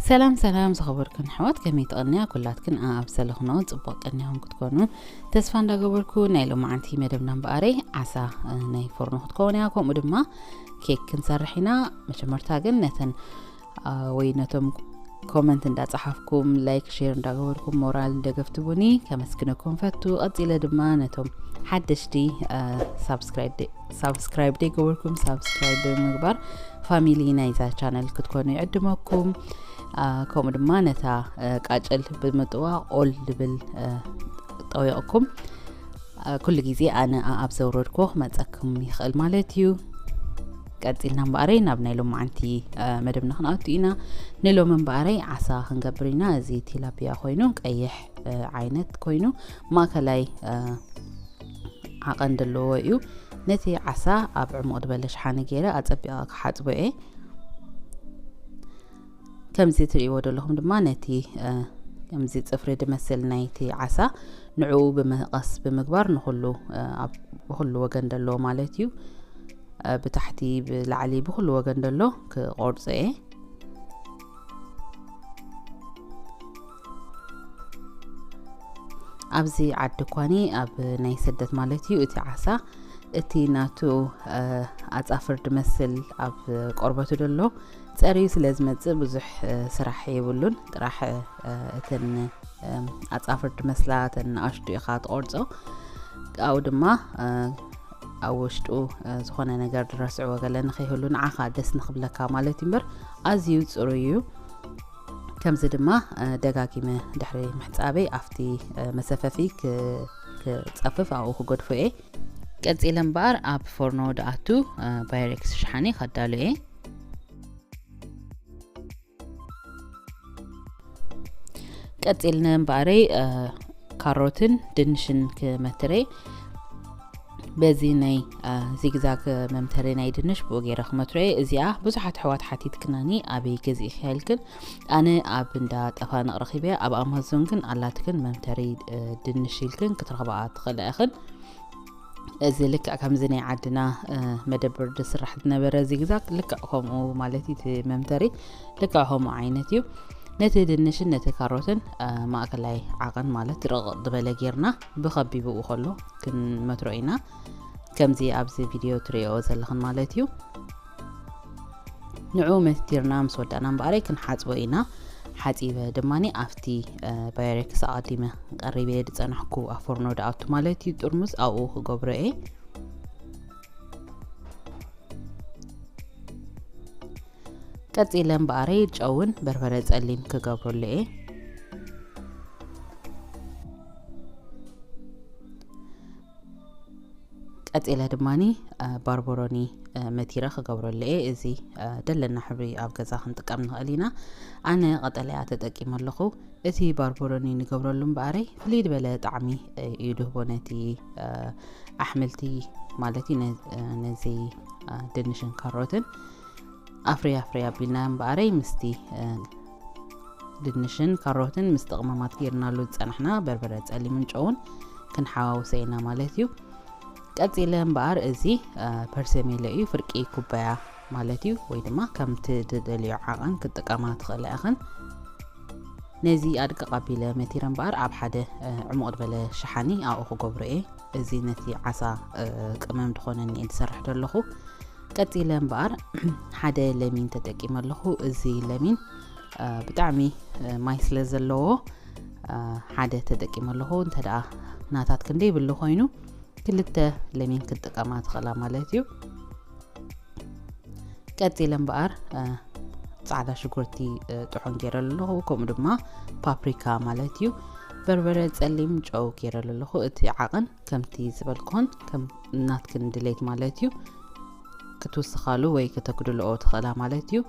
ሰላም ሰላም ዝኸበርክን ኣሕዋት፣ ከመይ ትቐንያ? ኩላትክን ኣብ ዘለኽንኦ ጽቡቕ ቀኒኹም ክትኮኑ ተስፋ እንዳገበርኩ፣ ናይ ሎማዓንቲ መደብና እምበኣረይ ዓሳ፣ እ፣ ናይ ፎርኖ ክትከውን እያ። ከምኡ ድማ ኬክ ክንሰርሕ ኢና። መጀመርታ ግን ነተን፣ እ፣ ወይ ነቶም ኮመንት እንዳጸሓፍኩም፣ ላይክ፣ ሼር እንዳገበርኩም ሞራል ደገፍ ትቡኒ ከመስግነኩም ፈቱ። ቀጺለ ድማ ነቶም ሓደሽቲ፣ እ፣ ሳብስክራይብ ደ-፣ ሳብስክራይብ ደይገበርኩም ሳብስክራይብ ብምግባር ፋሚሊ ናይዛ ቻነል ክትኮኑ ይዕድመኩም። እ፣ ከምኡ ድማ ነታ፣ እ፣ ቃጭል ብምጥዋቕ ኦል ዝብል፣ እ፣ ጠዊቕኩም፣ እ፣ ኩሉ ግዜ ኣነ ኣብ ዘውረድኩ ክመጸኩም ይኽእል ማለት እዩ። ቀጺልና እምበኣረይ ናብ ናይ ሎማዓንቲ፣ እ፣ መደብና ክንኣቱ ኢና። ንሎሚ እምበኣረይ ዓሳ ክንገብር ኢና። እዚ ቲላፒያ ኮይኑ ቀይሕ፣ እ፣ ዓይነት ኮይኑ ማእከላይ፣ እ፣ ዓቐን ዘለዎ እዩ። ነቲ ዓሳ ኣብ ዕሙቕ ዝበለ ሸሓኒ ገይረ ኣጸቢቐ ክሓጽቦ እየ። ከምዚ ትርእይዎ ዘለኹም ድማ ነቲ፣ እ፣ ከምዚ ጽፍሪ ዝመስል ናይቲ ዓሳ ንዕኡ ብመቐስ ብምግባር ንኹሉ፣ እ፣ ኣብ፣ ብኹሉ ወገን ዘለዎ ማለት እዩ፣ እ፣ ብታሕቲ ብላዕሊ ብኹሉ ወገን ዘሎ ክቆርጾ እየ። ኣብዚ ዓዲ እኳኒ ኣብ ናይ ስደት ማለት እዩ፣ እቲ ዓሳ እቲ ናቱ፣ እ፣ ኣጻፍር ድመስል ኣብ ቆርበቱ ደሎ ጸርዩ ስለ ዝመጽእ ብዙሕ፣ እ፣ ስራሕ የብሉን። ጥራሕ፣ እ፣ እተን፣ እ፣ ኣጻፍር ድመስላ እተን ንኣሽቱ ኢኻ ትቆርጾ። ኣብኡ ድማ፣ እ፣ ኣብ ውሽጡ፣ እ፣ ዝኾነ ነገር ድረስዕዎ ገለ ንኸይህሉ ንዓኻ ደስ ንኽብለካ ማለት እዩ እምበር ኣዝዩ ጽሩይ እዩ። ከምዚ ድማ፣ እ፣ ደጋጊመ ድሕሪ ምሕጻበይ ኣብቲ፣ እ፣ መሰፈፊ ክ-፣ ክጸፍፍ ኣብኡ ክገድፎ እየ። ቀጺለ እምበኣር ኣብ ፎርኖ ድኣቱ፣ እ፣ ባይሬክስ ሸሓኒ ከዳሉ እየ። ቀጺልነ እምበኣረይ፣ እ፣ ካሮትን ድንሽን ክመትረ በዚ ናይ፣ እ፣ ዚግዛግ መምተሪ ናይ ድንሽ ብኡ ገይረ ክመትሮ እየ። እዚኣ ብዙሓት ኣሕዋት ሓቲትክናኒ ኣበይ ገዚእኽያ ኢልክን። ኣነ ኣብ እንዳ ጠፋንቕ ረኺበያ፣ ኣብ ኣማዞን ግን ኣላትክን መምተሪ፣ እ፣ ድንሽ ኢልክን ክትረኽብኣ ትኽእላ ኢኽን። እዚ ልክዕ ከምዚ ናይ ዓድና፣ እ፣ መደብር ዝስራሕ ዝነበረ ዚግዛግ ልክዕ ከምኡ ማለት እዩ። እቲ መምተሪ ልክዕ ከምኡ ዓይነት እዩ። ነቲ ድንሽን ነቲ ካሮትን፣ እ፣ ማእከላይ ዓቐን ማለት ርቕቕ ዝበለ ጌርና ብኸቢብኡ ከሎ ክንመትሮ ኢና። ከምዚ ኣብዚ ቪድዮ ትርእይኦ ዘለኽን ማለት እዩ። ንዑ መቲርና ምስ ወዳእና እምበኣረይ ክንሓጽቦ ኢና። ሓጺበ ድማኒ ኣብቲ፣ እ፣ ባይሬክስ ኣቐዲመ ቀሪበ ዝጸናሕኩ ኣብ ፎርኖ ድኣቱ ማለት እዩ፣ ጥርሙዝ ኣብኡ ክገብሮ እየ። ቀጺለ እምበኣረይ ጨውን በርበረ ጸሊም ክገብረሉ እየ። ቀጺለ ድማኒ፣ እ፣ ባርቦሮኒ፣ እ፣ መቲረ ክገብረሉ እየ። እዚ፣ እ፣ ደለና ሕብሪ ኣብ ገዛ ክንጥቀም ንኽእል ኢና። ኣነ ቀጠልያ ተጠቂመ ኣለኹ። እቲ ባርቦሮኒ ንገብረሉ እምበኣረይ ፍልይ ዝበለ ጣዕሚ፣ እ፣ እዩ ድህቦ ነቲ፣ እ፣ ኣሕምልቲ ማለት እዩ፣ ነ-፣ እ፣ ነዚ፣ እ፣ ድንሽን ካሮትን። ኣፍሪ ኣፍሪ ኣቢልና እምበኣረይ ምስቲ፣ እ፣ ድንሽን ካሮትን ምስቲ ቅመማት ጌርናሉ ዝጸናሕና በርበረ ጸሊምን ጨውን ክንሓዋውሶ ኢና ማለት እዩ። ቀጺለ እምበኣር እዚ፣ እ፣ ፐርሰሜሎ እዩ፣ ፍርቂ ኩባያ ማለት እዩ፣ ወይ ድማ ከምቲ ትደልዮ ዓቐን ክትጥቀማ ትኽእላ ኢኽን። ነዚ ኣድቅቕ ኣቢለ መቲረ እምበኣር ኣብ ሓደ፣ እ፣ ዕሙቕ ዝበለ ሸሓኒ ኣብኡ ክገብሮ እየ። እዚ ነቲ ዓሳ፣ እ፣ ቅመም ዝኾነኒ እየ ዝሰርሕ ዘለኹ። ቀጺለ እምበኣር ሓደ ለሚን ተጠቂመ ኣለኹ። እዚ ለሚን፣ እ፣ ብጣዕሚ፣ እ፣ ማይ ስለ ዘለዎ፣ እ፣ ሓደ ተጠቂመ ኣለኹ። እንተ ደኣ ናታትክን ዘይብሉ ኮይኑ ክልተ ለሚን ክትጥቀማ ትኽእላ ማለት እዩ። ቀጺለ እምበኣር፣ እ፣ ጻዕዳ ሽጉርቲ፣ እ፣ ጥሑን ገይረ ኣለኹ፣ ከምኡ ድማ ፓፕሪካ ማለት እዩ። በርበረ ጸሊም ጨው ገይረ ኣለኹ። እቲ ዓቐን ከምቲ ዝበልኩን ከም ናትክን ድሌት ማለት እዩ። ክትውስኻሉ ወይ ከተጉድልኦ ትኽእላ ማለት እዩ።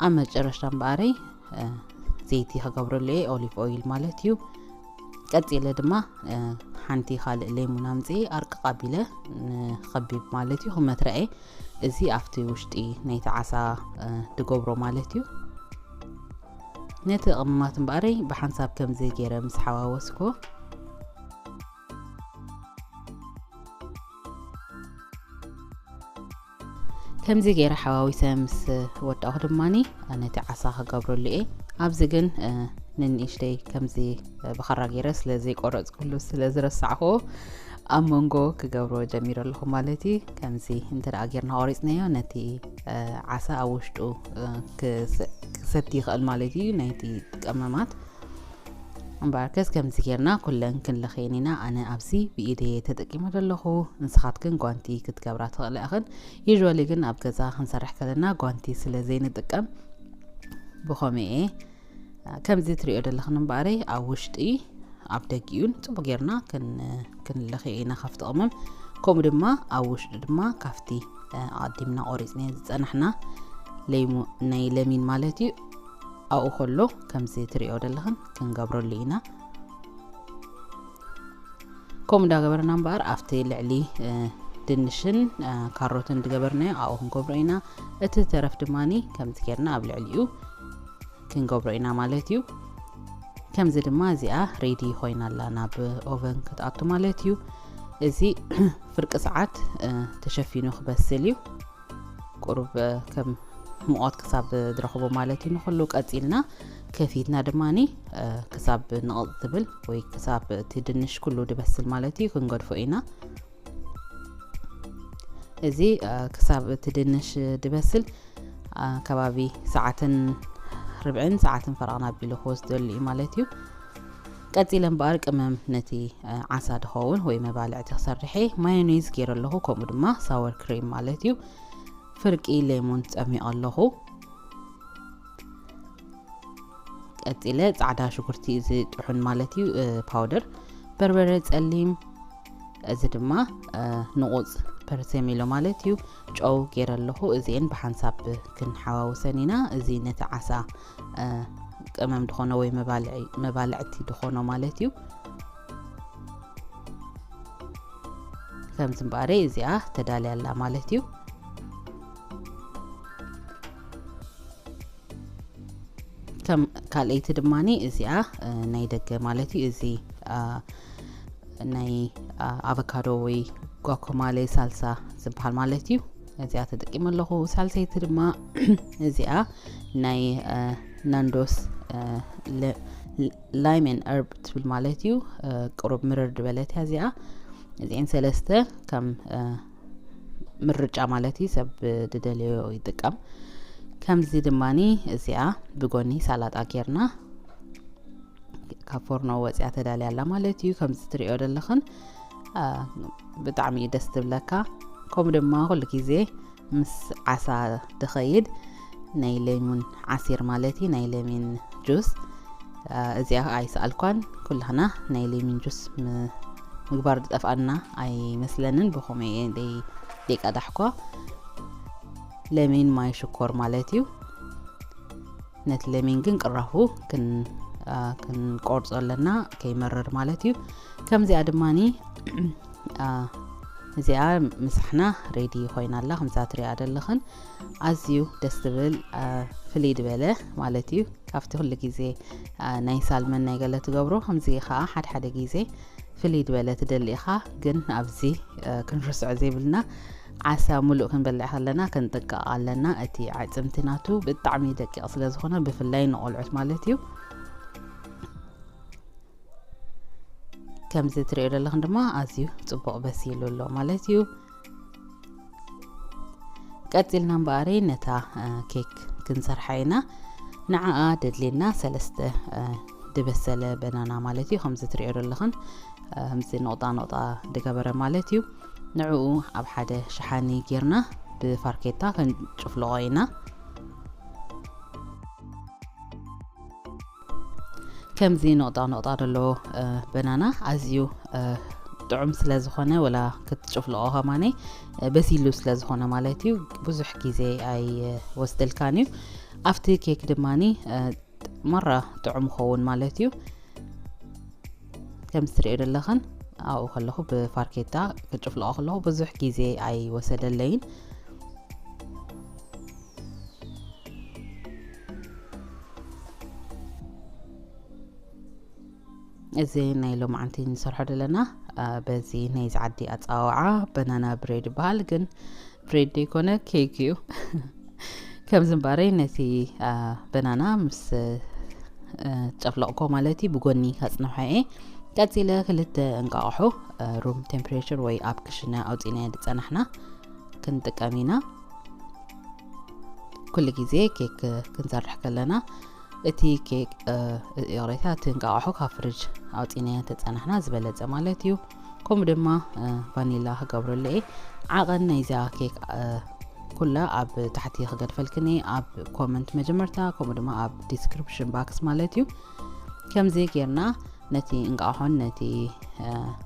ኣብ መጨረሽታ እምበኣረይ፣ እ፣ ዘይቲ ክገብረሉ እየ፣ ኦሊቭ ኦይል ማለት እዩ። ቀጺለ ድማ፣ እ፣ ሓንቲ ካልእ ሌሙን ኣምጽኤ ኣርቅቕ ኣቢለ ንኸቢብ ማለት እዩ ክመትራ እየ። እዚ ኣብቲ ውሽጢ ናይቲ ዓሳ፣ እ፣ ድገብሮ ማለት እዩ። ነቲ ቅመማት እምበኣረይ ብሓንሳብ ከምዚ ገይረ ምስ ሓዋወስኩ፣ ከምዚ ገይረ ሓዋዊሰ ምስ ወዳእኩ ድማኒ ነቲ ዓሳ ክገብረሉ እየ። ኣብዚ ግን ንንእሽተይ ከምዚ ብኸራ ገይረ ስለ ዘይቆረፅኩሉ ስለ ዝረሳዕኹ ኣብ መንጎ ክገብሮ ጀሚረ ኣለኹ ማለት እዩ። ከምዚ እንተ ደኣ ጌርና ቆሪፅናዮ ነቲ ዓሳ ኣብ ውሽጡ ክሰቲ ይኽእል ማለት እዩ፣ ናይቲ ቀመማት። እምበኣርከስ ከምዚ ጌርና ኩለን ክንለኽየን ኢና። ኣነ ኣብዚ ብኢደየ ተጠቂመ ዘለኹ፣ ንስኻትክን ጓንቲ ክትገብራ ትኽእላ ኢኽን። ዩዥዋሊ ግን ኣብ ገዛ ክንሰርሕ ከለና ጓንቲ ስለ ዘይንጥቀም ብኸምኡ እየ። ከምዚ ትሪኦ ዘለኽን እምበኣረይ ኣብ ውሽጢ ኣብ ደጊኡን ጽቡቕ ጌርና ክንለኽዮ ኢና ካብቲ ቅመም። ከምኡ ድማ ኣብ ውሽጢ ድማ ካብቲ ኣቐዲምና ቆሪጽና ዝጸናሕና ለይሙ ናይ ለሚን ማለት እዩ። ኣብኡ ከሎ ከምዚ ትሪኦ ዘለኽን ክንገብረሉ ኢና። ከምኡ እንዳገበርና እምበኣር ኣብቲ ልዕሊ ድንሽን ካሮትን ዝገበርናዮ ኣብኡ ክንገብሮ ኢና። እቲ ተረፍ ድማኒ ከምዚ ጌርና ኣብ ልዕሊኡ ክንገብሮ ኢና ማለት እዩ። ከምዚ ድማ እዚኣ ሬዲ ኮይና ኣላ ናብ ኦቨን ክትኣቱ ማለት እዩ። እዚ ፍርቂ ሰዓት ተሸፊኑ ክበስል እዩ። ቁሩብ ከም ሙቐት ክሳብ ዝረኽቦ ማለት እዩ። ንኹሉ ቀጺልና ከፊትና ድማኒ ክሳብ ንቕፅ ትብል ወይ ክሳብ እቲ ድንሽ ኩሉ ድበስል ማለት እዩ ክንገድፎ ኢና። እዚ ክሳብ እቲ ድንሽ ድበስል ከባቢ ሰዓትን ርብዕን ሰዓትን ፈረቓን ኣቢሉ ክወስደሉ እዩ ማለት እዩ። ቀጺለ እምበኣር ቅመም ነቲ ዓሳ ድኸውን ወይ መባልዕቲ ክሰርሕ እየ። ማዮኔዝ ገይረ ኣለኹ፣ ከምኡ ድማ ሳወር ክሬም ማለት እዩ። ፍርቂ ሌሞን ጸሚቐ ኣለኹ። ቀጺለ ጻዕዳ ሽጉርቲ፣ እዚ ጥሑን ማለት እዩ፣ ፓውደር፣ በርበረ ጸሊም፣ እዚ ድማ ንቑጽ ፐርሰሚሎ ማለት እዩ። ጨው ገይረ ኣለኹ። እዚኤን ብሓንሳብ ክንሓዋውሰን ኢና። እዚ ነቲ ዓሳ ቅመም ድኾኖ ወይ መባልዕቲ ድኾኖ ማለት እዩ። ከምዚ እምበኣረይ እዚኣ ተዳልያ ኣላ ማለት እዩ። ከም ካልኣይቲ ድማኒ እዚኣ ናይ ደገ ማለት እዩ። እዚ ናይ ኣቨካዶ ወይ ጓኮማሌ ሳልሳ ዝበሃል ማለት እዩ። እዚኣ ተጠቂመ ኣለኹ። ሳልሰይቲ ድማ እዚኣ ናይ ናንዶስ ላይም ን ርብ ትብል ማለት እዩ። ቅሩብ ምርር ድበለት እያ እዚኣ። እዚአን ሰለስተ ከም ምርጫ ማለት እዩ፣ ሰብ ድደልዮ ይጥቀም። ከምዚ ድማኒ እዚኣ ብጎኒ ሳላጣ ጌርና ካብ ፎርኖ ወፂኣ ተዳልያ ኣላ ማለት እዩ። ከምዚ ትሪኦ ዘለኽን ብጣዕሚ እዩ ደስ ትብለካ። ከምኡ ድማ ኩሉ ግዜ ምስ ዓሳ ድኸይድ ናይ ሌሙን ዓሲር ማለት እዩ፣ ናይ ሌሚን ጁስ። እዚኣ ኣይሰኣልኳን። ኩላህና ናይ ሌሚን ጁስ ምግባር ዝጠፍኣና ኣይመስለንን። ብኸመይ ደይቀዳሕኳ ለሚን ማይ ሽኮር ማለት እዩ። ነቲ ለሚን ግን ቅራፉ ክንቆርጾ ኣለና፣ ከይመርር ማለት እዩ። ከምዚኣ ድማኒ እዚኣ ምሳሕና ሬዲ ኮይና ኣላ። ከምዛ ትሪኣ ዘለኽን ኣዝዩ ደስ ትብል፣ ፍልይ ዝበለ ማለት እዩ። ካብቲ ኩሉ ግዜ ናይ ሳልመን ናይ ገለ ትገብሮ፣ ከምዚ ከዓ ሓደ ሓደ ግዜ ፍልይ ዝበለ ትደሊ ኢኻ። ግን ኣብዚ ክንርስዖ ዘይብልና ዓሳ ሙሉእ ክንበልዕ ከለና ክንጥንቀቕ ኣለና። እቲ ኣዕጽምቲ ናቱ ብጣዕሚ ደቂቕ ስለ ዝኾነ፣ ብፍላይ ንቆልዑት ማለት እዩ። ከምዚ ትሪኦ ዘለኽን ድማ ኣዝዩ ጽቡቕ በሲሉ ኣሎ ማለት እዩ። ቀጺልና እምበኣረይ ነታ ኬክ ክንሰርሓ ኢና። ንዓኣ ደድልየና ሰለስተ ድበሰለ በናና ማለት እዩ። ከምዚ ትሪኦ ዘለኽን ከምዚ ነቑጣ ነቑጣ ድገበረ ማለት እዩ። ንዕኡ ኣብ ሓደ ሸሓኒ ጌርና ብፋርኬታ ክንጭፍልቖ ኢና። ከምዚ ነቑጣ ነቑጣ ደሎ በናና ኣዝዩ ጥዑም ስለ ዝኾነ፣ ወላ ክትጭፍልቖ ከማነይ በሲሉ ስለ ዝኾነ ማለት እዩ፣ ብዙሕ ግዜ ኣይወስደልካን እዩ። ኣብቲ ኬክ ድማኒ ማራ ጥዑም ኸውን ማለት እዩ። ከም ትሪኦ ዘለኽን ኣብኡ ከለኹ ብፋርኬታ ክጭፍልቖ ከለኹ ብዙሕ ግዜ ኣይወሰደለይን። እዚ ናይ ሎማዓንቲ ንሰርሖ ዘለና በዚ ናይዚ ዓዲ ኣፀዋውዓ በናና ብሬድ ይበሃል፣ ግን ብሬድ ዘይኮነ ኬክ እዩ። ከምዚ እምበኣረይ ነቲ በናና ምስ ጨፍለቕኮ ማለት እዩ። ብጎኒ ከጽንሖ እየ። ቀጺለ ክልተ እንቃቕሖ ሩም ቴምፕሬቸር ወይ ኣብ ክሽነ ኣውጺናዮ ዝጸናሕና ክንጥቀም ኢና። ኩሉ ግዜ ኬክ ክንሰርሕ ከለና እቲ ኬክ ይቕሬታ እቲ እንቃቕሖ ካብ ፍርጅ ኣውጺናዮ ተጸናሕና ዝበለጸ ማለት እዩ። ከምኡ ድማ ቫኒላ ክገብረሉ እየ። ዓቐን ናይዛ ኬክ ኩላ ኣብ ታሕቲ ክገድፈልክን እየ ኣብ ኮመንት መጀመርታ ከምኡ ድማ ኣብ ዲስክሪፕሽን ባክስ ማለት እዩ። ከምዚ ጌርና ነቲ እንቃሖን ነቲ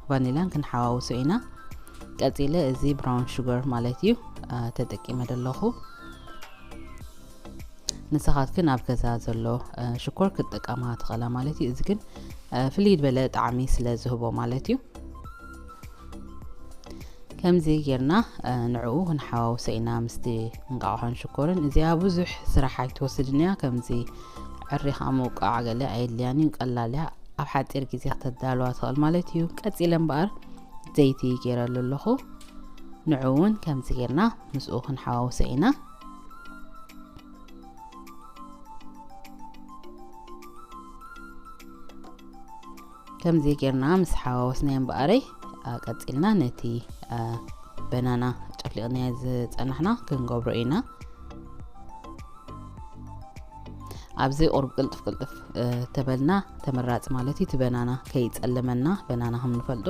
ቫኒላን ክንሓዋውሶ ኢና። ቀጺለ እዚ ብራውን ሹገር ማለት እዩ ተጠቂመ ዘለኹ። ንስኻትክን ኣብ ገዛ ዘሎ ሽኮር ክትጥቀማ ትኽእላ ማለት እዩ። እዚ ግን ፍልይ ዝበለ ጣዕሚ ስለ ዝህቦ ማለት እዩ። ከምዚ ጌርና ንዕኡ ክንሓዋውሶ ኢና ምስቲ እንቃቕሖን ሽኮርን። እዚኣ ብዙሕ ስራሕ ኣይትወስድን እያ። ከምዚ ዕሪኻ ምውቃዕ ገለ ኣየድልያን እዩ፣ ቀላል እያ። ኣብ ሓጺር ግዜ ክተዳልዋ ትኽእል ማለት እዩ። ቀጺለ እምበኣር ዘይቲ ጌረሉ ኣለኹ። ንዕኡ እውን ከምዚ ጌርና ምስኡ ክንሓዋውሶ ኢና። ከምዚ ጌርና ምስ ሓዋወስናዮ እምበኣረይ ቀጺልና ነቲ በናና ጨፍሊቕናዮ ዝጸናሕና ክንገብሮ ኢና። ኣብዚ ቁሩብ ቅልጥፍ ቅልጥፍ ተበልና ተመራጺ ማለት እዩ። እቲ በናና ከይጸለመና በናና ከም ንፈልጦ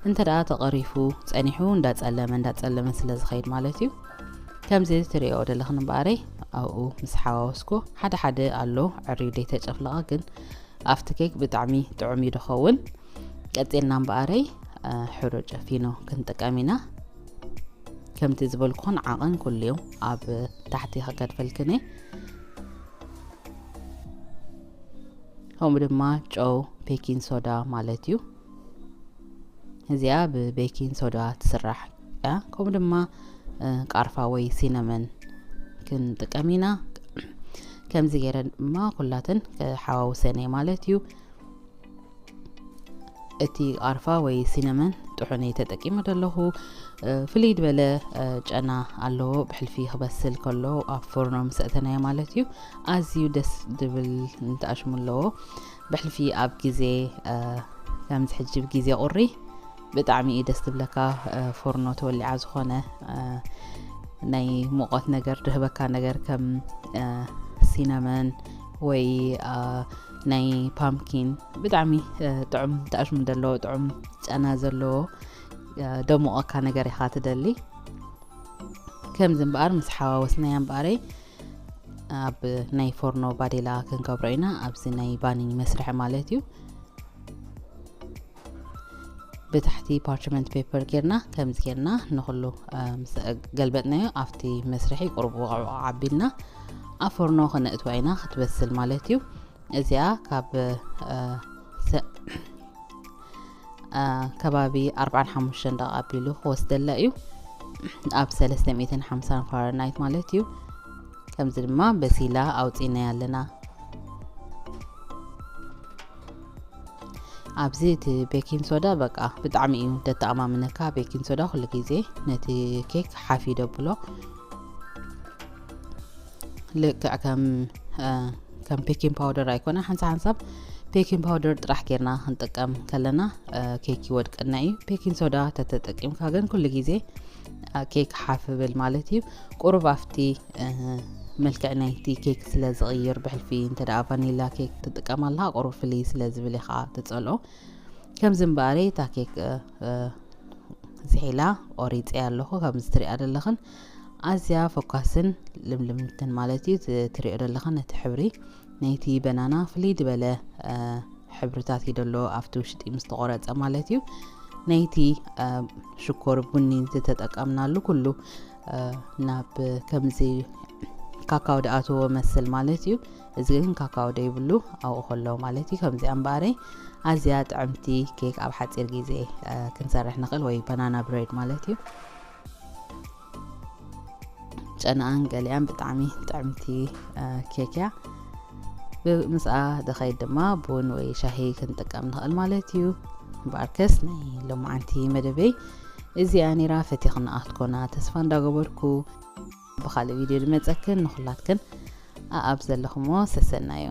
እንተ ደኣ ተቐሪፉ ጸኒሑ እንዳጸለመ እንዳጸለመ ስለ ዝኸይድ ማለት እዩ። ከምዚ ትሪኦ ዘለኽን እምበኣረይ ኣብኡ ምስ ሓዋወስኩ ሓደ ሓደ ኣሎ ዕርዩ ደይተጨፍለቐ ግን ኣብቲ ኬክ ብጣዕሚ ጥዑም እዩ ዝኸውን። ቀጺልና እምበኣረይ ሕሩጭ ፊኖ ክንጥቀም ኢና። ከምቲ ዝበልኩኹን ዓቐን ኩሉ እዩ ኣብ ታሕቲ ክገድፈልክን እየ። ከምኡ ድማ ጨው ቤኪንግ ሶዳ ማለት እዩ። እዚኣ ብቤኪንግ ሶዳ ትስራሕ እያ። ከምኡ ድማ ቃርፋ ወይ ሲነመን ክንጥቀም ኢና። ከምዚ ገይረ ድማ ኩላተን ክሓዋውሰን እየ ማለት እዩ። እቲ ቃርፋ ወይ ሲነመን ጥሑነይ ተጠቂመ ዘለኹ። ፍልይ ዝበለ ጨና ኣለዎ። ብሕልፊ ክበስል ከሎ ኣብ ፎርኖ ምስ ኣእተናዮ ማለት እዩ። ኣዝዩ ደስ ዝብል ንጣዕሙ ኣለዎ። ብሕልፊ ኣብ ግዜ ከምዚ ሕጂ ግዜ ቁሪ ብጣዕሚ እዩ ደስ ዝብለካ። ፎርኖ ተወሊዓ ዝኾነ ናይ ሙቐት ነገር ድህበካ ነገር ከም ሲነመን ወይ ናይ ፓምኪን ብጣዕሚ ጥዑም ጣዕሚ ዘለዎ ጥዑም ጨና ዘለዎ ደሞቐካ ነገር ኢኻ ትደሊ። ከምዚ እምበኣር ምስ ሓዋወስናያ እምበኣረይ ኣብ ናይ ፎርኖ ባዴላ ክንገብሮ ኢና። ኣብዚ ናይ ባኒ መስርሒ ማለት እዩ። ብታሕቲ ፓርችመንት ፔፐር ጌርና ከምዚ ጌርና ንኹሉ ምስ ገልበጥናዮ ኣብቲ መስርሒ ቁሩብ ወቕዕ ወቕዕ ኣቢልና ኣብ ፎርኖ ክነእትዋ ኢና ክትበስል ማለት እዩ። እዚኣ ካብ ከባቢ ኣርባዓን ሓሙሽተን ደቂቕ ኣቢሉ ክወስደላ እዩ ኣብ ሰለስተ ሚእትን ሓምሳን ፋረንሃይት ማለት እዩ። ከምዚ ድማ በሲላ ኣውፂእናያ ኣለና። ኣብዚ እቲ ቤኪንግ ሶዳ በቃ ብጣዕሚ እዩ ደተኣማምነካ። ቤኪንግ ሶዳ ኩሉ ግዜ ነቲ ኬክ ሓፍ ደብሎ ልክዕ ከም ከም ቤኪንግ ፓውደር ኣይኮነ ሓንሳ ሓንሳብ ቤኪንግ ፓውደር ጥራሕ ጌርና ክንጥቀም ከለና ኬክ ይወድቀና እዩ። ቤኪንግ ሶዳ ተተጠቂምካ ግን ኩሉ ግዜ ኬክ ሓፍ ብል ማለት እዩ። ቁሩብ ኣብቲ መልክዕ ናይቲ ኬክ ስለ ዝቕይር ብሕልፊ እንተ ደኣ ቫኒላ ኬክ ትጥቀም ኣለኻ ቁሩብ ፍልይ ስለ ዝብል ኢኻ ትጸልኦ። ከምዚ እምበኣረይ እታ ኬክ ዝሒላ ቆሪጸያ ኣለኹ። ከምዚ ትሪኣ ዘለኽን ኣዝያ ፈኳስን ልምልምትን ማለት እዩ። ትሪኦ ዘለኽን እቲ ሕብሪ ናይቲ በናና ፍልይ ዝበለ ሕብርታት እዩ ደሎ ኣብቲ ውሽጢ ምስ ተቆረጸ ማለት እዩ። ናይቲ ሽኮር ቡኒ ዝተጠቀምናሉ ኩሉ ናብ ከምዚ ካካው ደኣተዎ መስል ማለት እዩ። እዚ ግን ካካው ደይብሉ ኣብኡ ከሎ ማለት እዩ። ከምዚኣ እምበኣረይ ኣዝያ ጥዕምቲ ኬክ ኣብ ሓፂር ግዜ ክንሰርሕ ንኽእል ወይ በናና ብሬድ ማለት እዩ። ጨናኣን ገሊኣን ብጣዕሚ ጥዕምቲ ኬክ እያ። ምስኣ ድኸይድ ድማ ቡን ወይ ሻሂ ክንጥቀም ንኽእል ማለት እዩ። እምበኣርከስ ናይ ሎማዓንቲ መደበይ እዚኣ ነይራ። ፈቲኽንኣ ክትኮና ተስፋ እንዳገበርኩ ብኻልእ ቪድዮ ድመፀክን ንኹላትክን ኣኣብ ዘለኹሞ ሰሰናዩ።